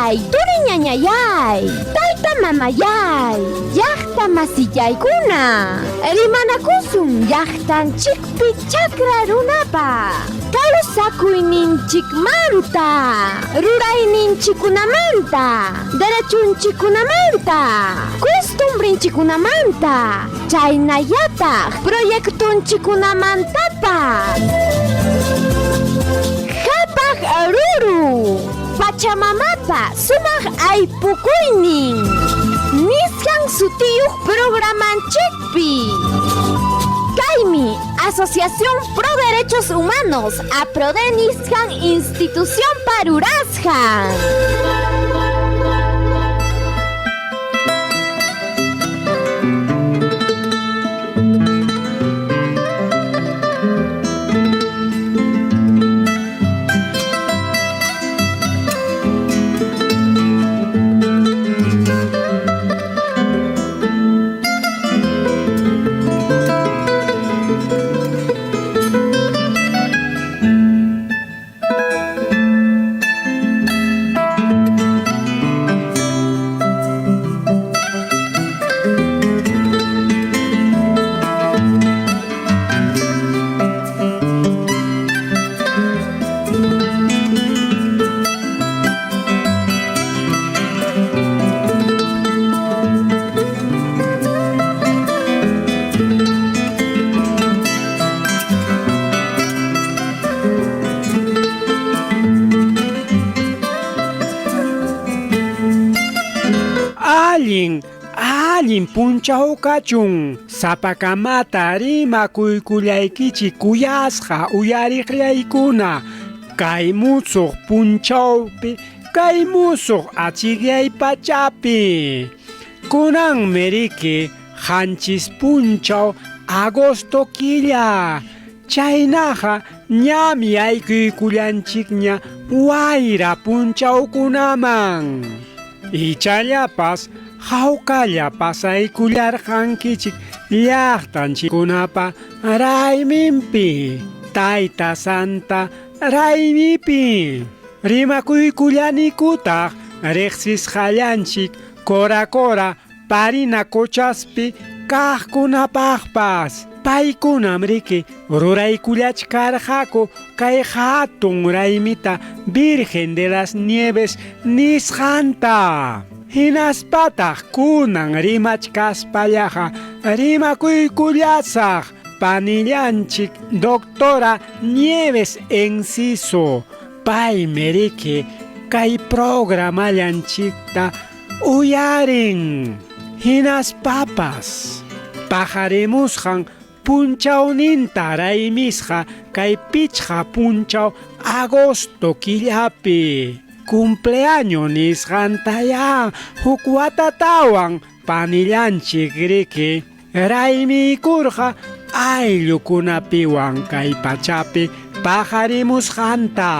Wawqillaykunayay, turi ñañayay, tayta mamayay, llaqta masillaykuna, rimanakusun llaqtanchikpi chakra runapa kawsakuyninchikmanta, rurayninchikkunamanta, derechunchikkunamanta, costumbrinchikkunamanta, chaynallataq proyectonchikkunamantapas. Qhapaq ruru, Pachamamapa sumaq aypukuynin nisqan sutiyuq programanchikpi. Kaymi Asociación Pro Derechos Humanos, APRODE nisqan institucionpa rurasqan. Allin, allin punchaw kachun. Sapakamata rimakuykullaykichik kuyasqa uyariqllaykuna. Kay musuq punchawpi, kay musuq achikyay pachapi. Kunanmi riki qanchis punchaw agosto killa. Chaynaqa ñam yaykuykullanchikña wayra punchawkunaman. Ichallapas hawkalla pasaykullarqankichik llaqtanchikkunapa rayminpi, Tayta Santa raymipi. Rimakuykullanikutaq riqsisqallanchik Cora Cora Parinacochaspi kaqkunapaqpas. Paykunam riki ruraykullachkarqaku kay hatun raymita Virgen de las Nieves nisqanta. Hinaspataq kunan rimachkaspallaqa rimakuykullasaq panillanchik doctora Nieves Enciso. Paymi riki kay programallanchikta uyarin. Hinaspapas paqarimusqan punchawninta raymisqa kay pichqa punchaw agosto killapi. Cumpleaño nisqantayá huk watatawan panillanchik riki raymiykurqa ayllukunapiwan kay pachapi paqarimusqanta.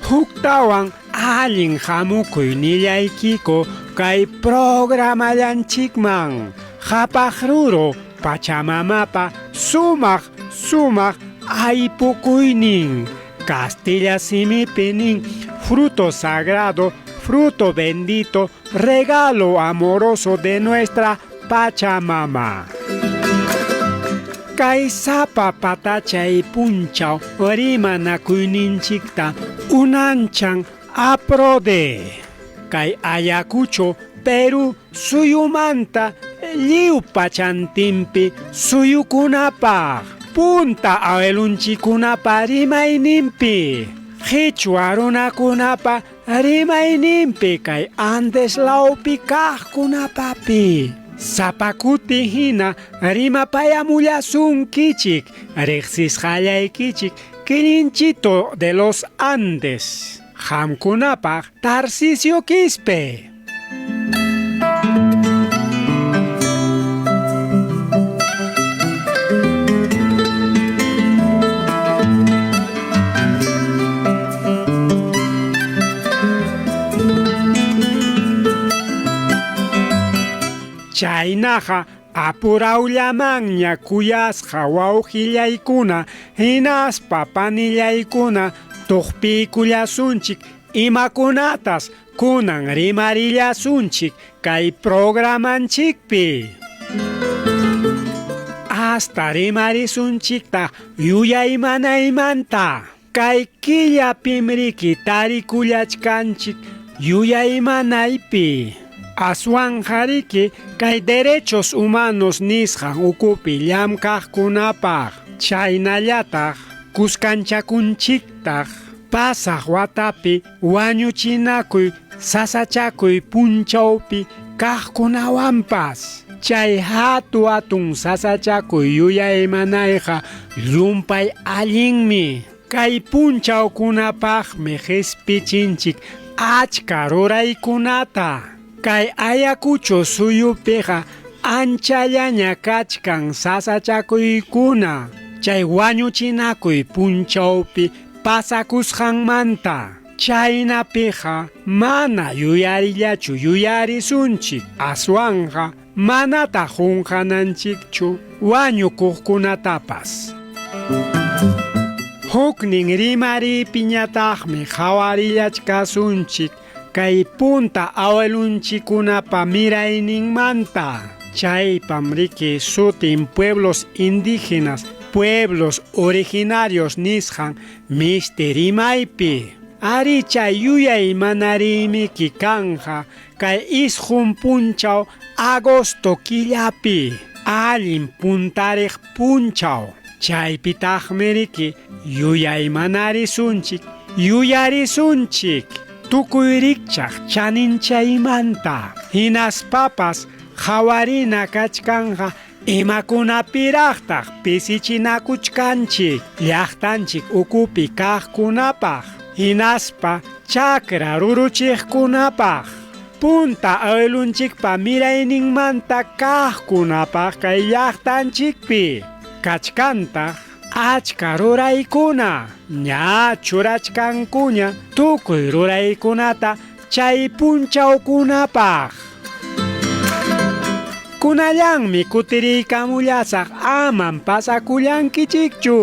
Huktawan allin hamukuy nillaykiku kay programallanchikman. Qhapaq ruru Pachamamapa sumaq sumaq aypukuynin. Castilla simipi nin fruto sagrado, fruto bendito, regalo amoroso de nuestra Pachamama. Kay sapa patachay punchaw rimanakuyninchikta unanchan APRODE. Kay Ayacucho, Perú suyumanta lliw pachantinpi suyukunapaq, punta awelunchikkunapa rimayninpi, qhichwa runakunapa rimayninpi kay Andes lawpi kaqkunapapi. Sapa kuti hina rimapayamullasunkichik riqsisqallaykichik Quilinchito de los Andes. Qamkunapaq Tarcisio Quispe. Chaynaqa apurawllamanña kuyasqa wawqillaykuna hinaspa panillaykuna tuqpiykullasunchik imakunatas kunan rimarillasunchik kay programanchikpi. Hasta rimarisunchiktaq yuyaymanaymanta. Kay killapim riki tarikullachkanchik yuyaymanaypi. Aswanqa riki kay derechos humanos nisqan ukupi llamkaqkunapaq chaynallataq kuskanchakunchiktaq pasaq watapi wañuchinakuy sasachakuy punchawpi kaqkunawanpas. Chay hatu hatun sasachakuy yuyaymanayqa llumpay allinmi. Kay punchawkunapaqmi qispichinchik achka ruraykunata. Kay Ayacucho suyupiqa anchallaña kachkan sasachakuykuna chay wañuchinakuy punchawpi pasakusqanmanta. Chaynapiqa mana yuyarillachu yuyarisunchik aswanqa manataq qunqananchikchu wañukuqkunatapas. Huknin rimariypiñataqmi qhawarillachkasunchik kay punta awilunchikkunapa mirayninmanta. Chaypam riki sutin pueblos indígenas, pueblos originarios nisqan misti rimaypi. Ari chay yuyaymanariymiki kanja kay isqun punchaw agosto killapi allin puntariq punchaw. Chaypitaqmi riki yuyaymanarisunchik yuyarisunchik tukuy rikchaq chaninchaymanta. Hinaspapas qhawarina kachkanja imakunapiraqtaq pisichinakuchkanchik llaqtanchik ukupi kaqkunapaq hinaspa chakra ruruchiqkunapaq punta awilunchikpa mirayninmanta kaqkunapaq kay llaqtanchikpi kachkantaq achka ruraykuna ña churachkankuña tukuy ruraykunata chay punchawkunapaq. Kunallanmi kutiriykamullasaq amam pasakullankichikchu.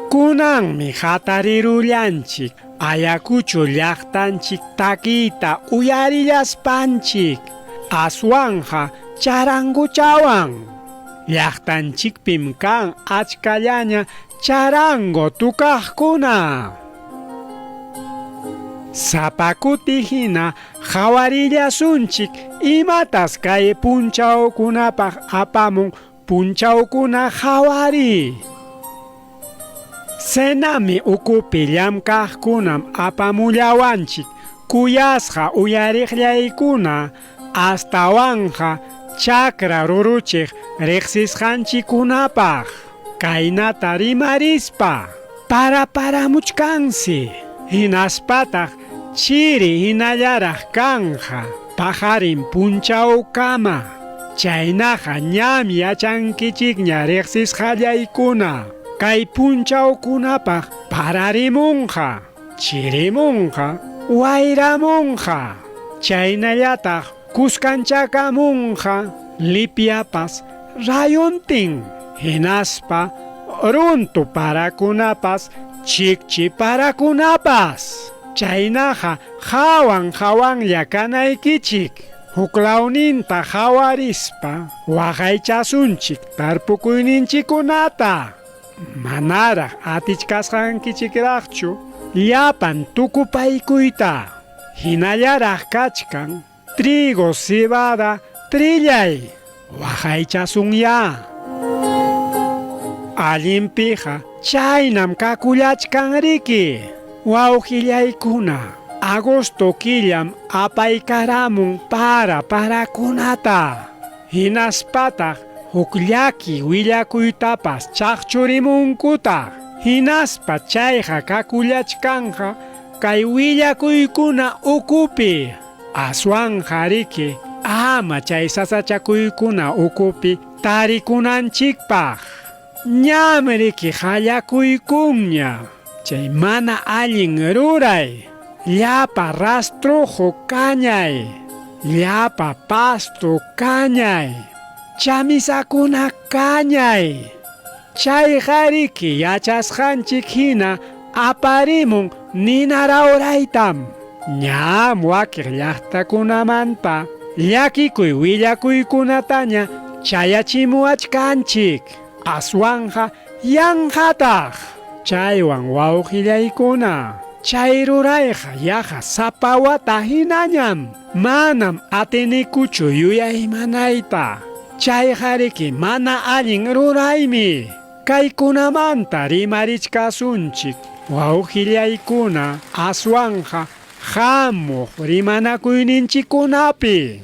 Kunanmi hatarirullanchik Ayacucho llaqtanchik takiyta uyarillaspanchik aswanja charanguchawan. Llaqtanchikpim kan achkallaña charango tukaqkuna. Sapa kuti hina qhawarillasunchik imatas kay punchawkunapaq apamun punchawkuna qhawari. Senami ukupi llamkaqkunam apamullawanchik kuyasqa uyariqllaykuna astawanja chakra ruruchiq riqsisqanchikkunapaq. Kaynata rimarispa para paramuchkansi hinaspataq chiri hinallaraq kanja paqarin punchawkama. Chaynaqa ñam yachankichikña riqsisqallaykuna. Kay punchawkunapaq pararimunqa, chirimunqa, wayramunqa. Chaynallataq Kuskanchakamunqa lipiapas rayuntin. Hinaspa runtu parakunapas chikchi parakunapas. Chaynaqa hawan hawanlla kanaykichik. Huklawninta hawarispa waqaychasunchik tarpukuyninchikkunata. Manaraq atichkasqankichikraqchu llapan tukupaykuyta. Hinallaraq kachkan trigo, cebada, trillay. Waqaychasunyá. Allinpiqa chaynam kakullachkan riki. Wawqillaykuna, agosto killam apaykaramun para parakunata. Hinaspataq huk llaki willakuytapas chaqchurimunkutaq. Hinaspa chayqa kakullachkanqa kay willakuykuna ukupi. Aswanqa riki ama chay sasachakuykuna ukupi tarikunanchikpaq. Ñam riki qallakuykunña chay mana allin ruray. Llapa rastrojo kañay. Llapa pasto kañay. Chamisakuna kañay. Chayqa riki yachasqanchik hina aparimun ninarawraytam. Ñam wakiq llaqtakunamanta llakikuy willakuykunataña chayachimuwachkanchik. Aswanqa yanqataq. Chaywan wawqillaykuna. Chay rurayqa yaqa sapa wata hinañam. Manam atinikuchu yuyaymanayta. Chayqa riki mana allin ruraymi. Kaykunamanta rimarichkasunchik. Wawqillaykuna aswanqa hamuq rimanakuyninchikkunapi.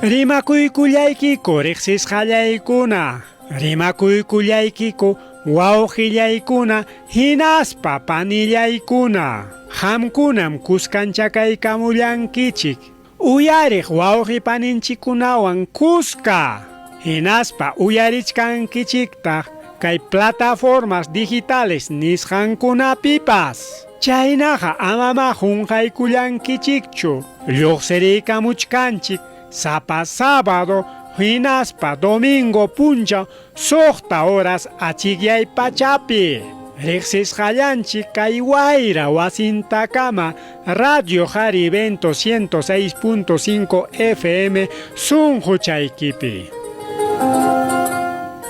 Rimakuykullaykiku riqsisqallaykuna, rimakuykullaykiku wawqillaykuna hinaspa panillaykuna. Qamkunam kuskanchakaykamullankichik. Uyariq wawqi paninchikkunawan kuska. Hinaspa uyarichkankichiktaq kay plataformas digitales nisqankunapipas. Chaynaqa amama qunqaykullankichikchu. Lluqsiriykamuchkanchik sapa sábado hinaspa domingo punchaw suqta horas achikyay pachapi. Riqsisqallanchik kay wayra wasintakama Radio Jarivento 106.5 FM sunquchaykipi.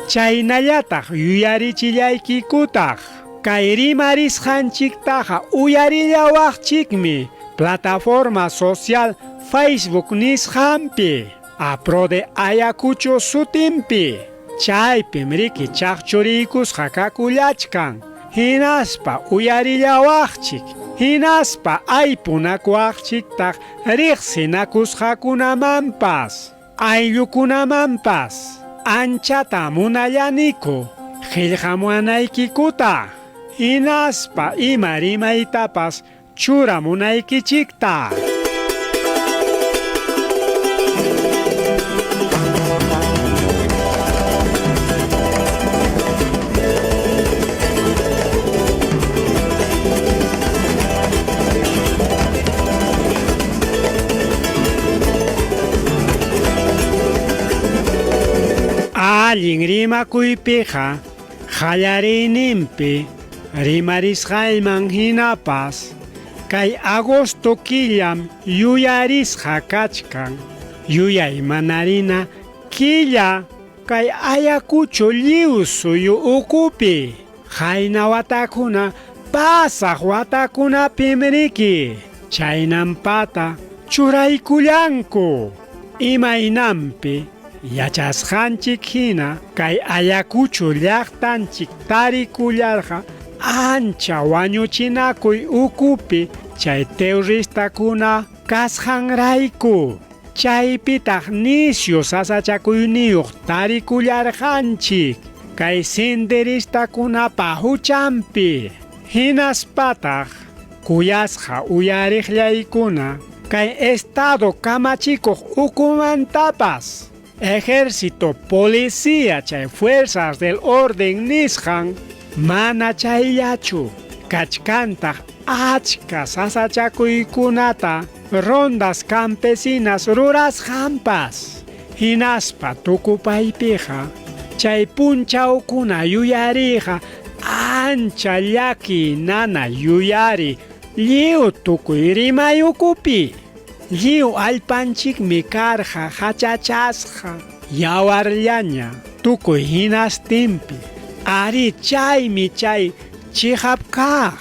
Chaynallataq yuyarichillaykikutaq. Kay rimarisqanchiktaqa uyarillawaqchikmi plataforma social Facebook nisqanpi. Aprode Ayacucho sutinpi. Chaypim riki chaqchuriykusqa kakullachkan. Hinaspa uyarillawaqchik. Hinaspa aypunakuwaqchiktaq riqsinakusqakunamanpas. Ayllukunamanpas. Anchata munallaniku qillqamuwanaykikuta. Hinaspa ima rimaytapas churamunaykichikta. Allin rimakuypiqa qallariyninpi rimarisqayman hinapas kay agosto killam yuyarisqa kachkan. Yuyaymanarina killa kay Ayacucho lliw suyu ukupi. Qayna watakuna pasaq watakunapim riki. Chaynampata churaykullanku. Imaynanpi Yachasqanchik hina kay Ayacucho llaqtanchik tarikullarqa ancha wañuchinakuy ukupi chay terroristakuna kasqanrayku. Chaypitaq nisyu sasachakuyniyuq tarikullarqanchik kay senderistakunapa huchanpi. Hinaspataq kuyasqa uyariqllaykuna kay estado kamachikuq ukumantapas ejército, policía chay fuerzas del orden nisqan mana chayllachu kachkantaq achka sasachakuykunata rondas campesinas rurasqanpas. Hinaspa tukupaypiqa chay punchawkuna yuyariqa ancha llaki nana yuyari lliw tukuy rimay ukupi. Lliw allpanchikmi karqa hachachasqa yawarllaña tukuy hinastinpi. Ari chaymi chay chiqap kaq.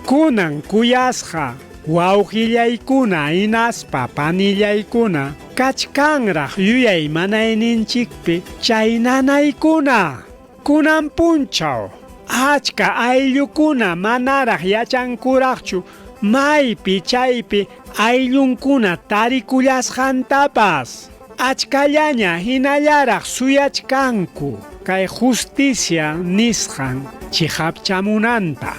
Kunan kuyasqa wawqillaykuna hinaspa panillaykuna kachkanraq yuyay manayninchikpi chay nanaykuna. Kunan punchaw achka ayllukuna manaraq yachankuraqchu maypi chaypi ayllunkuna tarikullasqantapas. Achkallaña hinallaraq suyachkanku kay justicia nisqan chiqapchamunanta.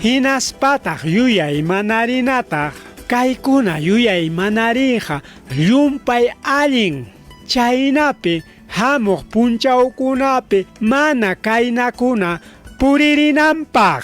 Hinaspataq yuyay manarinataq kaykuna yuyay manariqa llumpay allin. Chaynapi hamuq punchawkunapi mana kaynakuna puririnanpaq.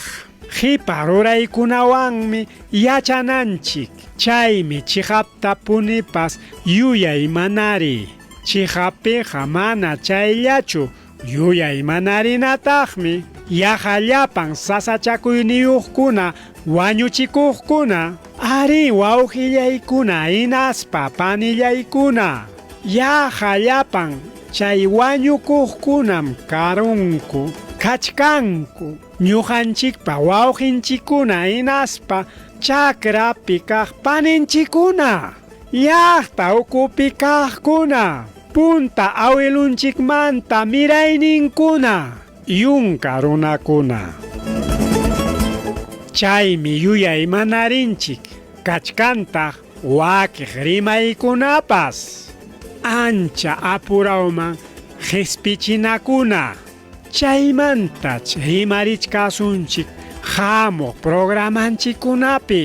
Qipa ruraykunawanmi yachananchik. Chaymi chiqaptapunipas yuyay manari. Chiqapiqa mana chayllachu yuyay manarinataqmi yaqa llapan sasachakuyniyuqkuna wañuchikuqkuna. Ari wawqillaykuna hinaspa panillaykuna yaqa llapan chay wañukuqkunam karunku kachkanku ñuqanchikpa wawqinchikkuna hinaspa chakrapi kaq paninchikkuna llaqta ukupi kaqkuna punta awilunchikmanta mirayninkuna yunka runakuna. Chaymi yuyay manarinchik kachkantaq wakiq rimaykunapas. Ancha apurawman qispichinakuna. Chaymantach rimarichkasunchik hamuq programanchikkunapi.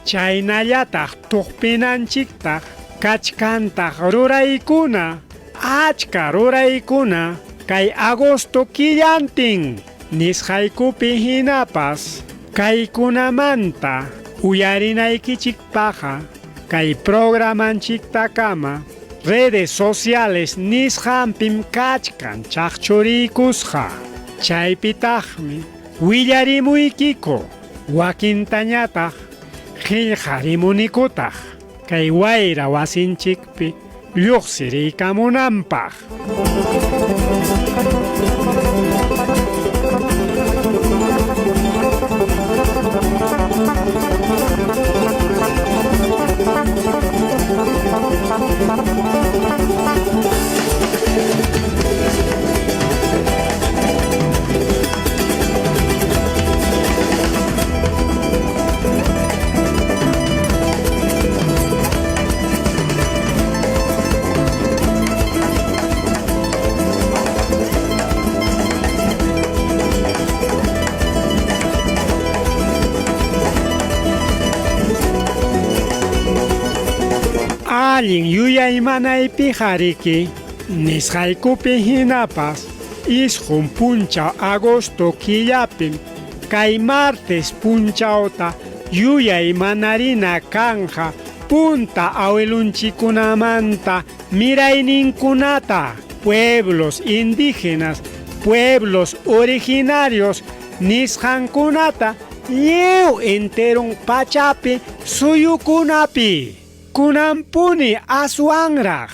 Chaynallataq tuqpinanchiktaq kachkantaq ruraykuna, achka ruraykuna kay agosto killantin nisqaykupi hinapas kaykunamanta uyarinaykichikpaqqa kay programanchiktakama redes sociales nisqanpim kachkan chaqchuriykusqa. Chaypitaqmi willarimuykiku wakintañataq qillqarimunikutaq kay wayra wasinchikpi lluqsiriykamunanpaq. Allin yuyaymanaypiqa riki nisqaykupi hinapas isqun punchaw agosto killapim kay martes punchawta yuyaymanarina kanja punta awilunchikkunamanta mirayninkunata pueblos indígenas, pueblos originarios nisqankunata lliw enteron pachapi suyukunapi. Kunanpuni aswanraq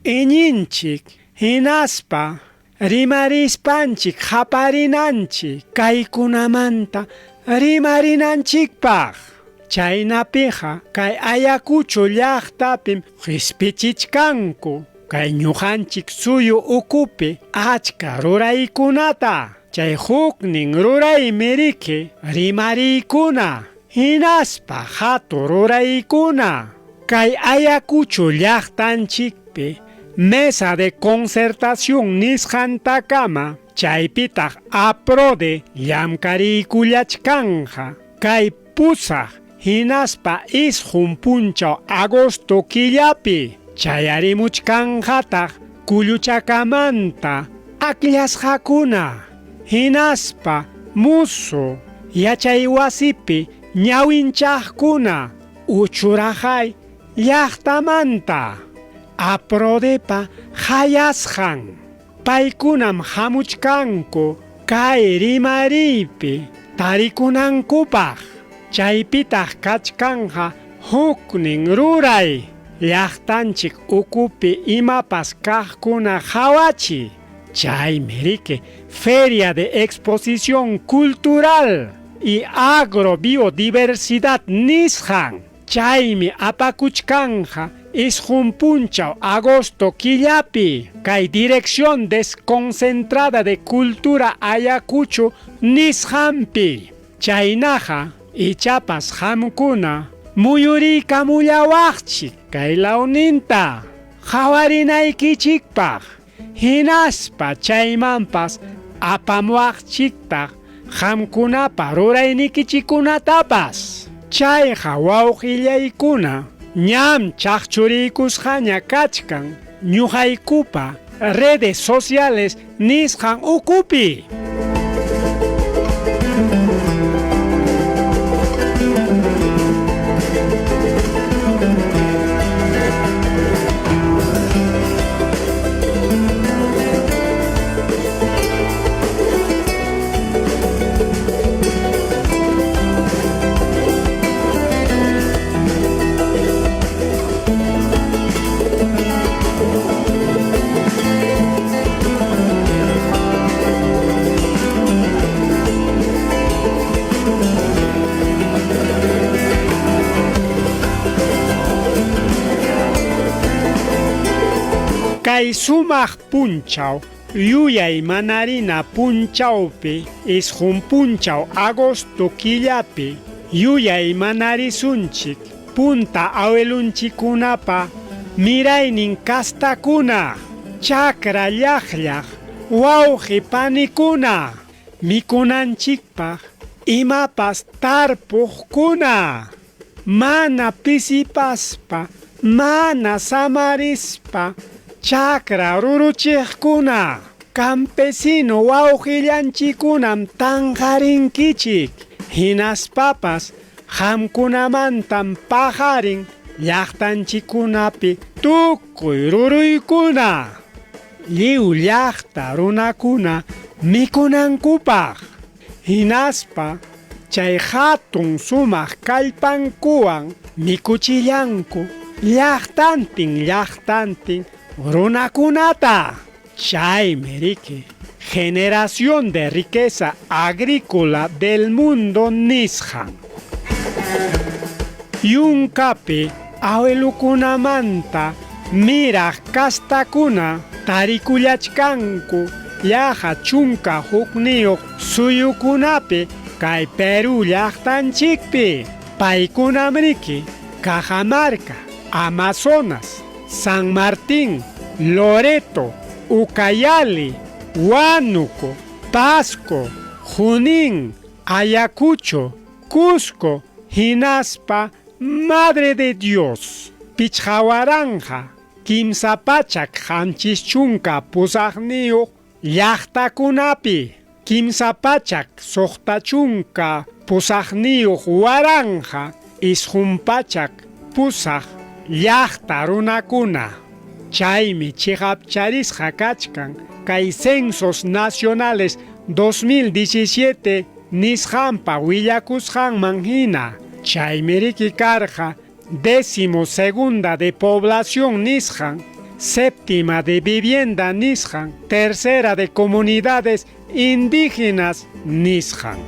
iñinchik hinaspa rimarispanchik qaparinanchik kaykunamanta rimarinanchikpaq. Chaynapiqa kay Ayacucho llaqtapim qispichichkanku kay ñuqanchik suyu ukupi achka ruraykunata. Chay huknin ruraymi riki rimariykuna hinaspa hatu ruraykuna. Kay Ayacucho llaqtanchikpi mesa de concertación nisqantakama chaypitaq APRODE llamkariykullachkanja kay pusaq hinaspa 9 punchaw agosto killapi chayarimuchkanqataq Kulluchakamanta akllasqakuna hinaspa musu yachaywasipi ñawinchaqkuna Uchurajay llaqtamanta APRODEpa hayasqan. Paykunam hamuchkanku kay rimariypi tarikunankupaq. Chaypitaq kachkanja huknin ruray llaqtanchik ukupi imapas kaqkuna hawachi. Chaymi riki Feria de Exposición Cultural y Agrobiodiversidad nisqan. Chaymi apakuchkanja 9 punchaw agosto killapi kay Dirección Desconcentrada de Cultura Ayacucho nisqanpi. Chaynaqa ichapas qamkuna muyuriykamullawaqchik kay lawninta qawarinaykichikpaq hinaspa chaymanpas apamuwaqchiktaq qamkunapa ruraynikichikkunatapas. Chayqa wawqillaykuna ñam chaqchuriykusqaña kachkan ñuqaykupa redes sociales nisqan ukupi. Kay sumaq punchaw yuyay manarina punchawpi 9 punchaw agosto killapi yuyay manarisunchik punta awelunchikunapa miraynin kastakuna chakra llaqllaq wawqi panikuna mikunanchikpaq imapas tarpuqkuna mana pisipaspa mana samarispa chakra ruruchiqkuna campesino wawqillanchikunam tanqarinkichik hinaspapas qamkunamantam paqarin llaqtanchikkunapi tukuy ruruykuna lliw llaqta runakuna mikunankupaq hinaspa chay hatun sumaq kallpankuwan mikuchillanku llaqtantin llaqtantin runakunata. Chaymi riki generación de riqueza agrícola del mundo nisqan. Yunkapi awilukunamanta miraq kastakuna tarikullachkanku yaqa 11 suyukunapi kay Perú llaqtanchikpi. Paykunam riki Cajamarca, Amazonas, San Martín, Loreto, Ucayali, Huánuco, Pasco, Junín, Ayacucho, Cusco, hinaspa Madre de Dios. 5378 llaqtakunapi 368 908 llaqta runakuna. Chaymi chiqapcharisqa kachkan kay Censos Nacionales 2017 nisqanpa willakusqanman hina. Chaymi riki karqa 12ª de población nisqan, 7ª de vivienda nisqan, 3ª de comunidades indígenas nisqan.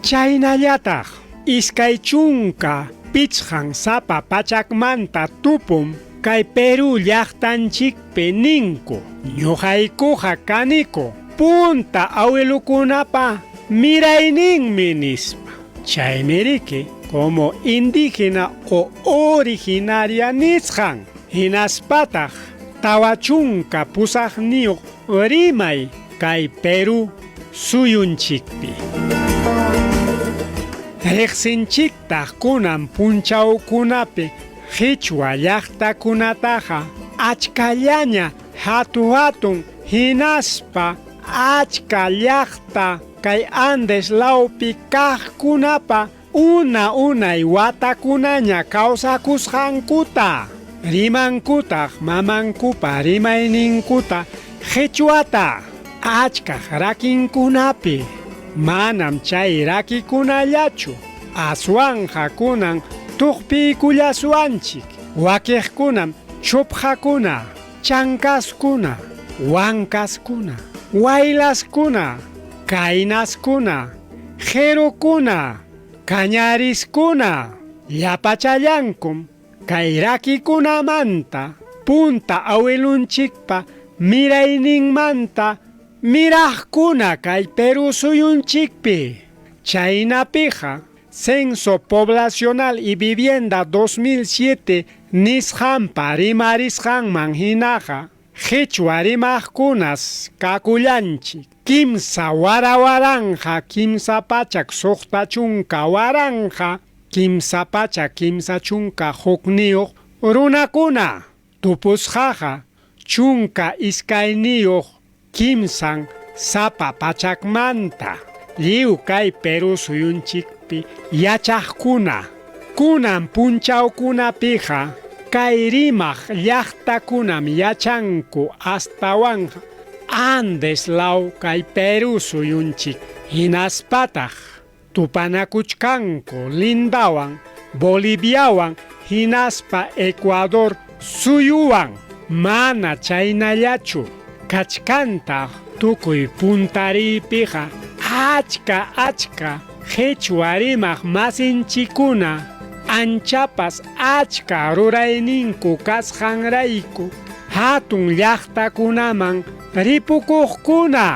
Chaynallataq 25 sapa pachakmanta tupum kay Perú llaqtanchikpi ninku ñuqaykuqa kaniku punta awilukunapa mirayninmi nispa. Chaymi riki como indígena o originaria nisqan hinaspataq 48 rimay kay Perú suyunchikpi. Riqsinchiktaq kunan punchawkunapi qhichwa llaqtakunataqa achkallaña hatu hatun hinaspa achka llaqta kay Andes lawpi kaqkunapa una unay watakunaña kawsakusqankuta. Rimankutaq mamankupa rimayninkuta qhichwata achkaq rakinkunapi. Manam chay rakikunallachu, aswanqa kunan tuqpiykullaswanchik. Wakiqkunam chupqakuna, chankaskuna, wankaskuna, waylaskuna, kaynaskuna, qirukuna, kañariskuna, llapachallankum kay rakikunamanta punta awilunchikpa mirayninmanta miraqkuna kay Perú suyunchikpi. Chaynapiqa Censo Poblacional y Vivienda 2007 nisqanpa rimarisqanman hinaqa qhichwa rimaqkunas kakullanchik 3 warawaranqa 360 waranqa 331 runakuna. Tupusqaqa 12 3 sapa pachakmanta. Lliw kay Perú suyunchikpi yachaqkuna. Kunan punchawkunapiqa kay rimaq llaqtakunam yachanku astawanqa Andes law kay Perú suyunchik hinaspataq tupanakuchkanku Lindawan, Boliviawan hinaspa Ecuador suyuwan. Mana chaynallachu kachkantaq tukuy puntariypiqa achka achka qhichwa rimaq masinchikuna anchapas achka rurayninku kasqanrayku hatun llaqtakunaman ripukuqkuna.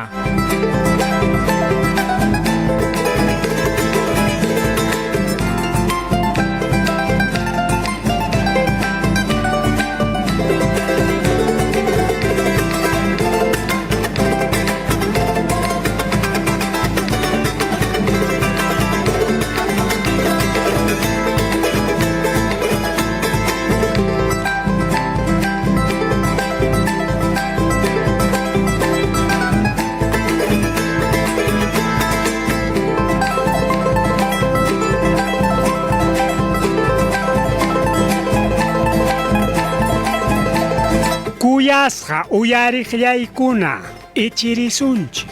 Kuyasqa uyariqllaykuna ichirisunchik,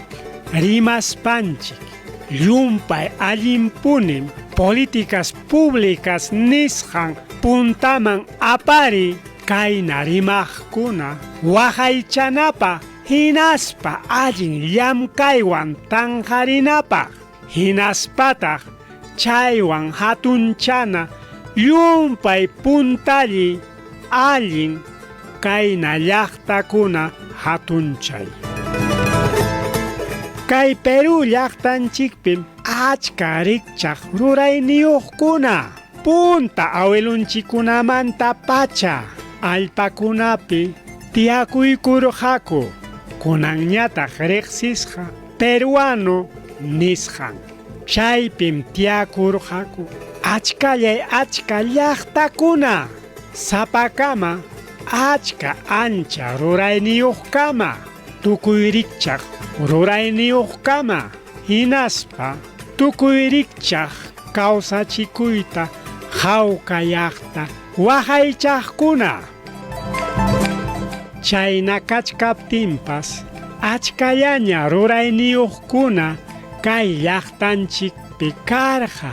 rimaspanchik, llumpay allinpunim políticas públicas nisqan puntaman apari kayna rimaqkuna waqaychanapaq hinaspa allin llamkaywan tanqarinapaq hinaspataq chaywan hatunchana llumpay puntalli allin kayna llaqtakuna hatunchay. Kay Perú llaqtanchikpim achka rikchaq rurayniyuqkuna punta awilunchikunamanta pacha allpakunapi tiyakuykurqaku kunanñataq riqsisqa peruano nisqan. Chaypim tiyakurqaku achkallay achka llaqtakuna sapakama achka ancha rurayniyuqkama tukuy rikchaq rurayniyuqkama hinaspa tukuy rikchaq kawsachikuyta hawkayaqta waqaychaqkuna. Chayna kachkaptinpas achkallaña rurayniyuqkuna kay llaqtanchikpi karqa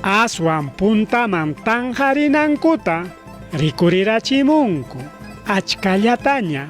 aswan puntaman tanqarinankuta rikurirachimunku achkallataña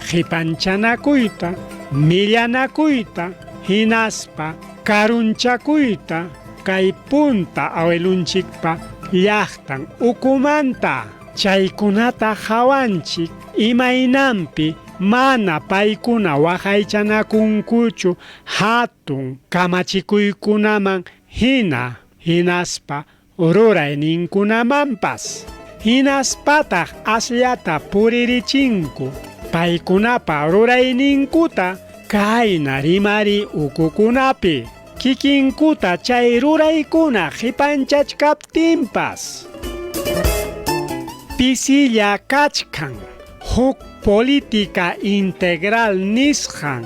qipanchanakuyta, millanakuyta, hinaspa karunchakuyta kay punta awilunchikpa llaqtan ukumanta. Chaykunata hawanchik imaynanpi mana paykuna waqaychanakunkuchu hatun kamachikuykunaman hina hinaspa rurayninkunamanpas. Hinaspataq asllata puririchinku paykunapa rurayninkuta kayna rimari ukukunapi. Kikinkuta chay ruraykuna qipanchachkaptinpas. Pisilla kachkan huk política integral nisqan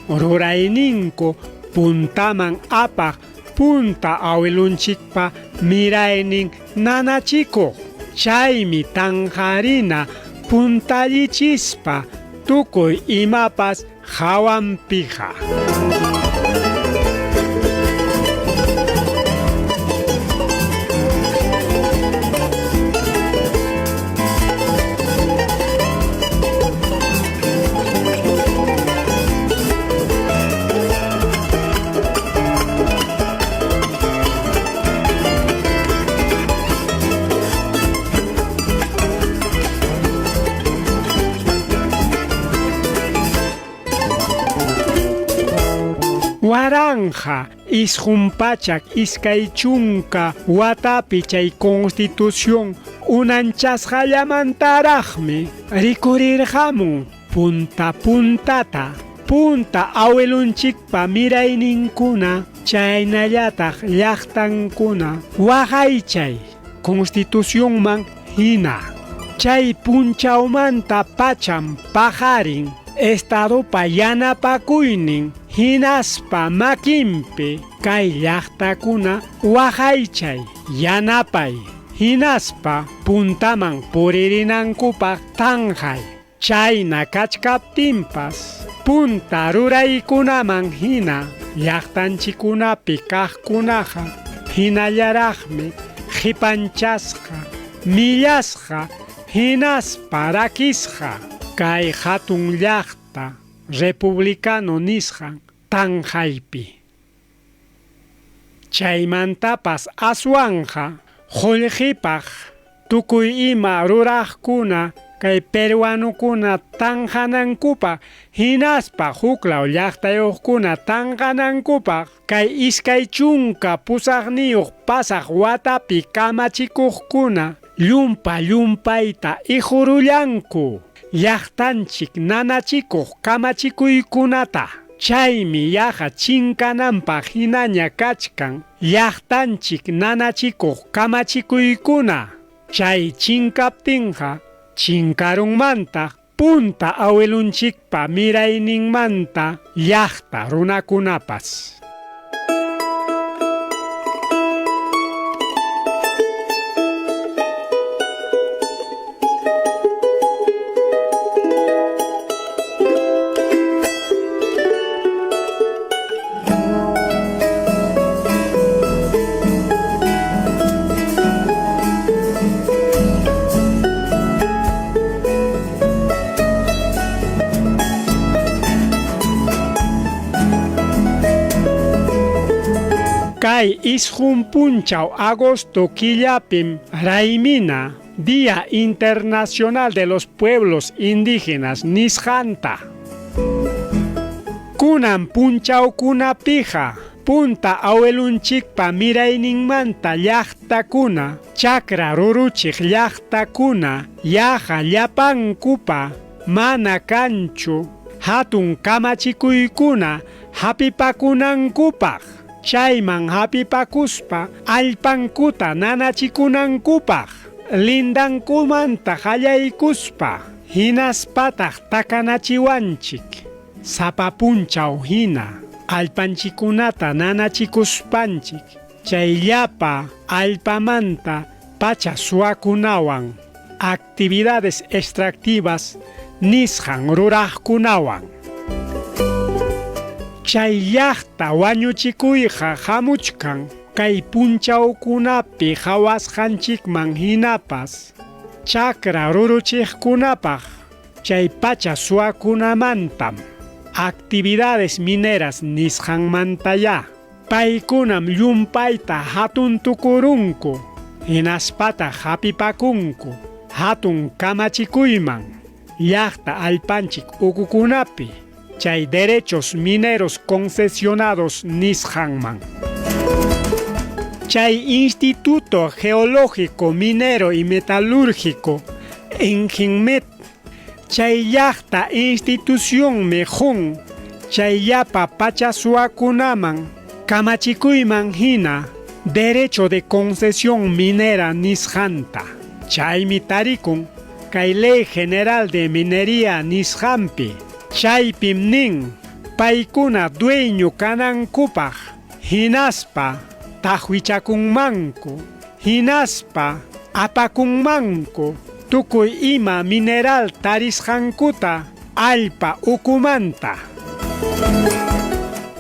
rurayninku puntaman apaq punta awilunchikpa miraynin nanachikuq. Chaymi tanqarina puntallichispa tukuy imapas hawanpiqa. 1920 watapi chay constitución unanchasqallamantaraqmi rikurirqamun punta puntata punta awilunchikpa mirayninkuna chaynallataq llaqtankuna waqaychay constitucionman hina. Chay punchawmanta pacham paqarin estadopa yanapakuynin hinaspa makinpi kay llaqtakuna waqaychay yanapay hinaspa puntaman puririnankupaq tanqay. Chayna kachkaptinpas punta ruraykunaman hina llaqtanchikkunapi kaqkunaqa hinallaraqmi qipanchasqa millasqa hinaspa rakisqa kay hatun llaqta republicano nisqan tanqaypi. Chaymantapas aswanqa qullqipaq tukuy ima ruraqkuna kay peruanokuna tanqanankupaq hinaspa huklaw llaqtayuqkuna tanqanankupaq kay 28 pasaq watapi kamachikuqkuna llumpa llumpayta ihurullanku llaqtanchik nanachikuq kamachikuykunata. Chaymi yaqa chinkananpaq hinaña kachkan llaqtanchik nanachikuq kamachikuykuna. Chay chinkaptinqa chinkarunmantaq punta awilunchikpa mirayninmanta llaqta runakunapas. Kay 9 punchaw agosto killapim raymina Día Internacional de los Pueblos Indígenas nisqanta. Kunan punchawkunapija punta awilunchikpa mirayninmanta llaqtakuna chakra ruruchiq llaqtakuna yaqa llapankupa mana kanchu hatun kamachikuykuna hapipakunankupaq. Chayman hapipakuspa allpankuta nanachikunankupaq lindankumanta qallaykuspa hinaspataq takanachiwanchik sapa punchaw hina allpanchikkunata nanachikuspanchik chay llapa allpamanta pacha suwakunawan actividades extractivas nisqan ruraqkunawan. Chay llaqta wañuchikuyqa hamuchkan kay punchawkunapi hawasqanchikman hinapas chakra ruruchiqkunapaq chay pacha suwakunamantam actividades mineras nisqanmantaya. Paykunam llumpayta hatun tukurunku, hinaspataq hapipakunku hatun kamachikuyman llaqta allpanchik ukukunapi chay derechos mineros concesionados nisqanman. Chay Instituto Geológico Minero y Metalúrgico, Ingemmet, chay llaqta institucionmi qun chay llapa pachasuakunaman kamachikuyman hina derecho de concesión minera nisqanta. Chaymi tarikun kay Ley General de Minería nisqanpi. Chaypim nin paykuna dueño kanankupaq hinaspa taqwichakunmanku, hinaspa apakunmanku tukuy ima mineral tarisqankuta allpa ukumanta.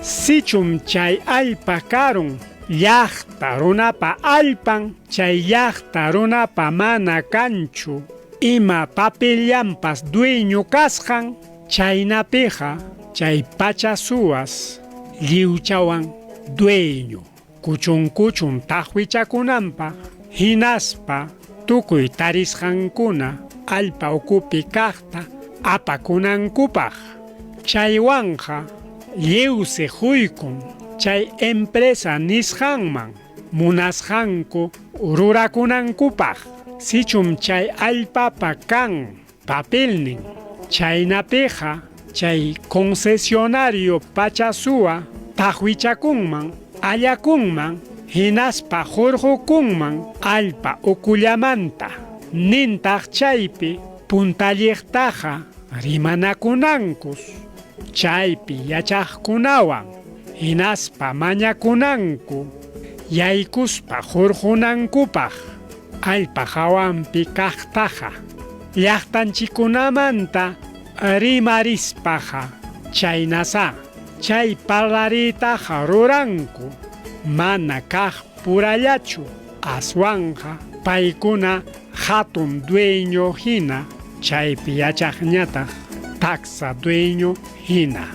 Sichum chay allpa karun llaqta runapa allpan, chay llaqta runapa mana kanchu ima papellanpas dueño kasqan, chaynapiqa chay pachasuwas lliwchawan dueño kuchun kuchun taqwichakunanpaq hinaspa tukuy tarisqankuna allpa ukupi kaqta apakunankupaq. Chaywanqa lliwsi quykun chay empresa nisqanman munasqanku rurakunankupaq. Sichum chay allpapa kan papelnin, chaynapiqa chay concesionario pachasuwa taqwichakunman, allakunman, hinaspa hurqukunman allpa ukullamanta. Nintaq chaypi puntalliqtaqa rimanakunankus chaypi yachaqkunawan hinaspa mañakunanku yaykuspa hurqunankupaq allpa hawanpi kaqtaqa. Llaqtanchikkunamanta rimarispaqa chaynasá chay parlariytaqa ruranku mana kaq purallachu, aswanqa paykuna hatun dueño hina chaypi yachaqñataq taksa dueño hina.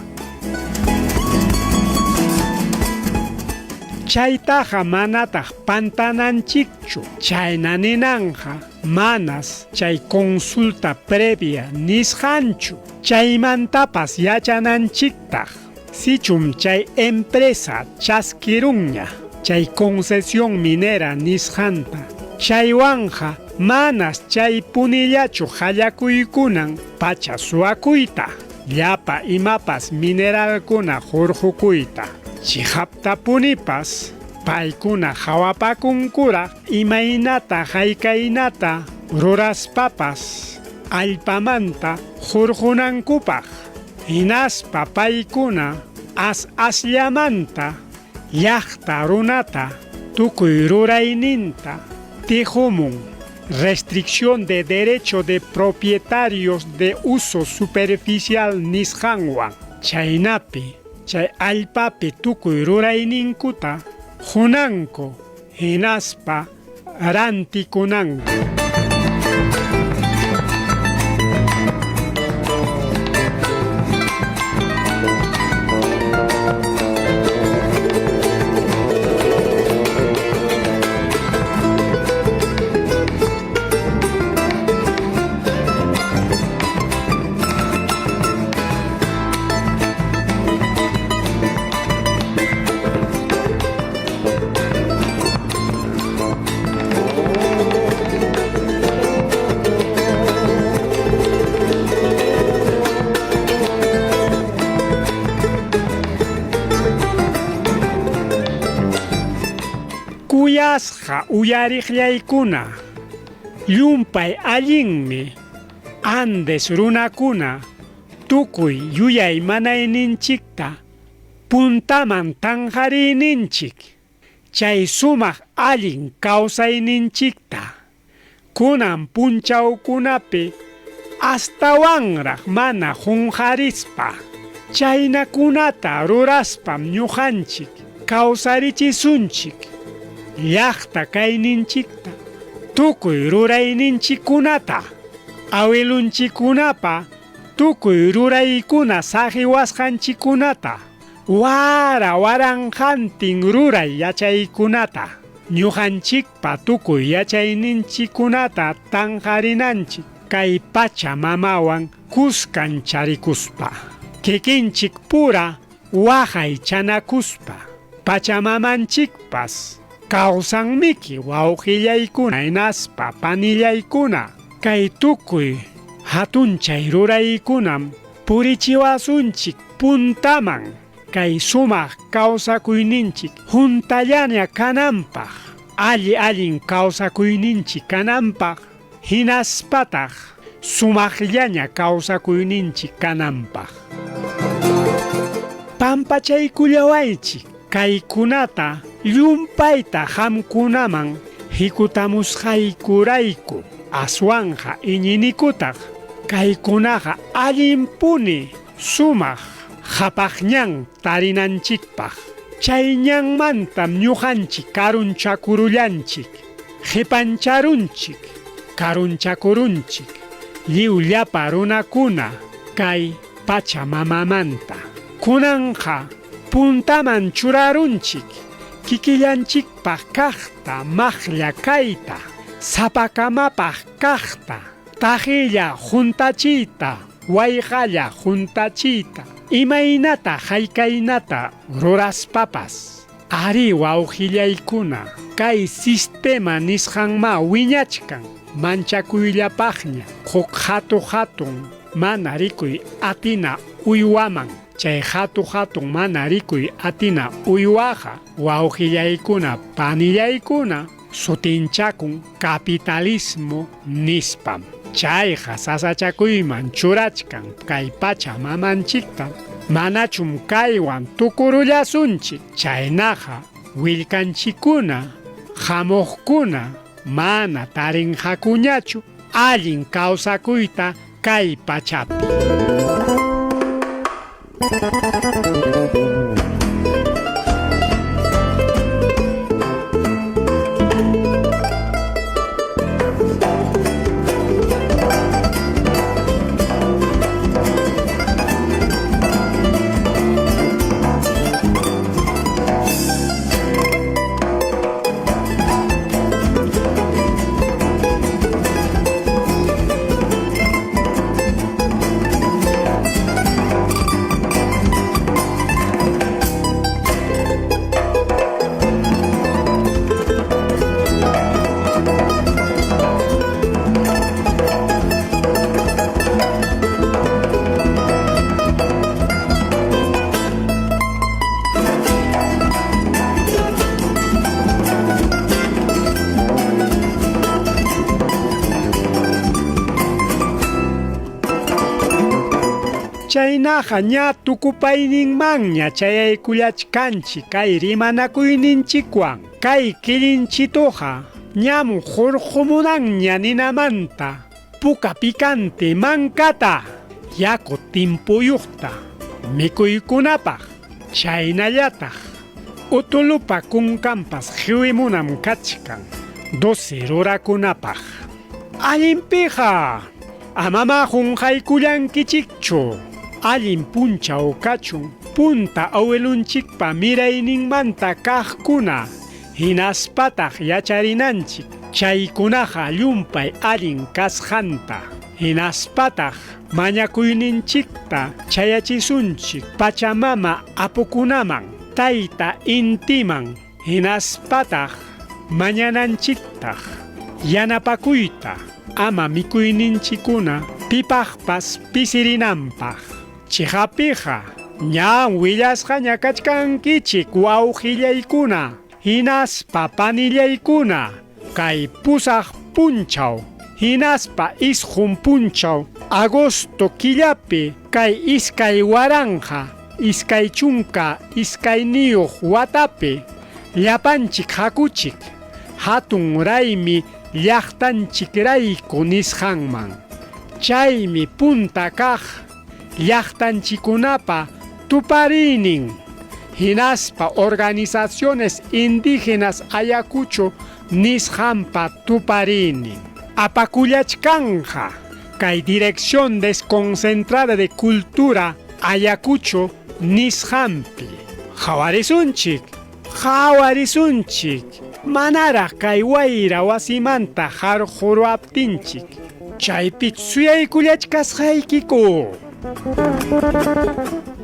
Chaytaqa manataq pantananchikchu, chayna ninanqa manas chay consulta previa nisqanchu. Chaymantapas yachananchiktaq sichum chay empresa chaskirunña chay concesión minera nisqanta, chaywanja manas chay punillachu hallakuykunan pacha suwakuyta, llapa imapas mineralkuna hurqukuyta. Chiqaptapunipas paykuna hawapakunkuraq imaynata haykaynata ruraspapas allpamanta hurqunankupaq. Hinaspa paykuna as asllamanta llaqta runata tukuy rurayninta tijumun restricción de derecho de propietarios de uso superficial nisqanwan. Chaynapi chay allpapi tukuy rurayninkuta qunanku hinaspa rantikunanku. Kuyasqa uyariqllaykuna, llumpay allinmi Andes runakuna tukuy yuyay manayninchikta puntaman tanqariyninchik, chay sumaq allin kawsayninchikta. Kunan punchawkunapi astawanraq mana qunqarispa, chaynakunata ruraspam ñuqanchik kawsarichisunchik llaqta kayninchikta, tukuy rurayninchikkunata, awilunchikkunapa tukuy ruraykuna saqiwasqanchikkunata, Wara waranqantin ruray yachaykunata, ñuqanchikpa tukuy yachayninchikkunata tanqarinanchik kay Pacha Mamawan kuskancharikuspa, kikinchik pura waqaychanakuspa, Pachamamanchikpas kawsanmiki wawqillaykuna hinaspa panillaykuna, kay tukuy hatunchay ruraykunam purichiwasunchik puntaman kay sumaq kawsakuyninchik huntallaña kananpaq, alli allin kawsakuyninchik kananpaq, hinaspataq sumaqllaña kawsakuyninchik kananpaq. Pampachaykullawaychik kaykunata llumpayta qamkunaman hikutamusqaykurayku, aswanqa iñinikutaq kaykunaqa allinpuni sumaq qhapaq ñan tarinanchikpaq. Chay ñanmantam ñuqanchik karunchakurullanchik, qhipancharunchik, karunchakurunchik lliw llapa runakuna kay Pacha Mamamanta. Kunanqa puntaman churarunchik kikillanchikpaq kaqta maqlla kayta, sapakamapaq kaqta, taqilla huntachiyta, wayqalla huntachiyta, imaynata haykaynata ruraspapas. Arí wawqillaykuna, kay sistema nisqanmá wiñachkan manchakuyllapaqña huk hatu-hatun mana rikuy atina uywaman. Chay hatu-hatun mana rikuy atina uywaqa wawqillaykuna panillaykuna sutinchakun capitalismo nispam. Chayqa sasachakuyman churachkan kay Pacha Mamanchikta, manachum kaywan tukurullasunchik? Chaynaqa willkanchikkuna, hamuqkuna mana tarinqakuñachu allin kawsakuyta kay pachapi. Chaynaqa ña tukupayninmanña chayaykullachkanchik kay rimanakuyninchikwan. Kay killinchituqa ñam hurqumunanña ninamanta puka picante mankata yaku timpuyuqta mikuykunapaq. Chaynallataq utulupa kunkanpas qiwimunam kachkan doce rurakunapaq. Allinpiqa amamá qunqaykullankichikchu. Allin punchaw kachun punta awilunchikpa mirayninmanta kaqkuna hinaspataq yacharinanchik chaykunaqa llumpay allin kasqanta. Hinaspataq mañakuyninchikta chayachisunchik Pachamama apukunaman, Tayta Intiman, hinaspataq mañananchiktaq yanapakuyta ama mikuyninchikkuna pipaqpas pisirinanpaq. Chiqapiqa ñam willasqaña kachkankichik wawqillaykuna hinaspa panillaykuna kay pusaq punchaw hinaspa isqun punchaw agosto killapi kay 2022 watapi llapanchik hakuchik hatun raymi llaqtanchikrayku nisqanman. Chaymi punta kaq llaqtanchikkunapa tupariynin hinaspa organizaciones indígenas Ayacucho nisqanpa tupariynin. Apakullachkanqa kay Dirección Desconcentrada de Cultura Ayacucho nisqanpi. Qhawarisunchik, qhawarisunchik, manaraq kay wayra wasimanta harquruwaptinchik, chaypi suyaykullachkasqaykiku.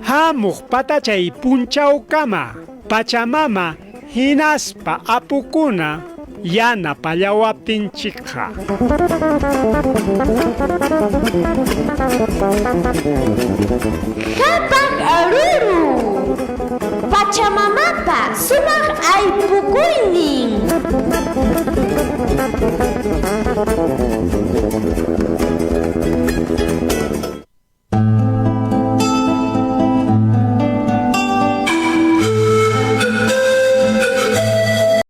Hamuq patachay punchawkama Pachamama hinaspa apukuna yanapallawaptinchikqa. Qhapaq Aruru, Pachamamapa sumaq aypukuynin.